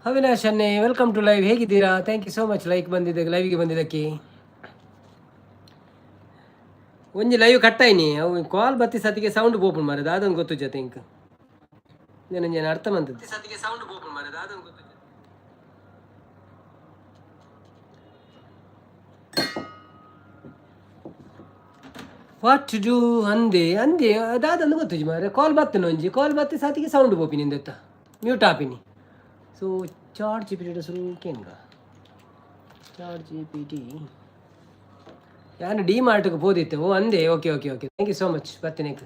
Avinash ಅನ್ನೆ, welcome to live. ಹೇಗಿದ್ದೀರಾ? Thank you so much like ಬಂದಿದ್ದೆ, ಲೈವ್ಗೆ ಬಂದಿದ್ದಕ್ಕೆ. ಒಂಜಿ ಲೈವ್ ಕಟ್ಟಾಯ್ನಿ, ಅವು ಕಾಲ್ ಬತ್ತಿ ಸತಿಗೆ ಸೌಂಡ್ ಪೋಪುಂಡು ಮಾರೆ, ದಾದೊಂದು ಗೊತ್ತು ಜೊತೆ ಇಂಕ್ ನಾನು ಅರ್ಥ ಮಂತದ್ದು ಸತಿಗೆ ಸೌಂಡ್ ಪೋಪುಂಡು ಮಾರೆ, ದಾದೊಂದು ಗೊತ್ತು. What to do? ಅಂದೆ ಅಂದೆ, ದಾದೊಂದು ಗೊತ್ತುಜಿ ಮಾರೆ. ಕಾಲ್ ಬತ್ತಿನ, ಒಂಜಿ ಕಾಲ್ ಬತ್ತಿ ಸಾತಿಗೆ ಸೌಂಡ್ ಪೋಪಿನಿ ಇಂದೆತ್ತ ಮ್ಯೂಟ್ ಆಪಿನಿ. ಸೊ ಚಾಟ್ ಜಿಪಿಟಿ ಸುರು ಕೇನ್ಗ. ಚಾಟ್ ಜಿಪಿಟಿ ಯಾನು ಡಿ ಮಾರ್ಟ್ಗೆ ಪೋದಿತ್ತೆ. ಓ ಅಂದೆ, okay okay okay, thank you so much ಬತ್ತಿನೇಕ್.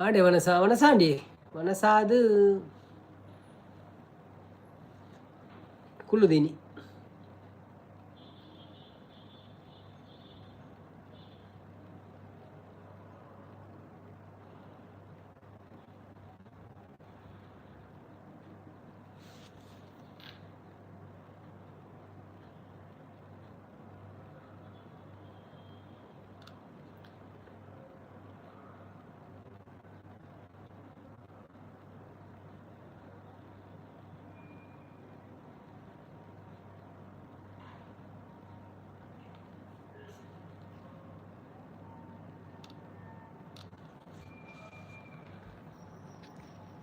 ಆಂಡೆ ವನಸ ವನಸಾಂಡಿ ವನಸಾದು ಕುಲ್ಲುದೀನಿ.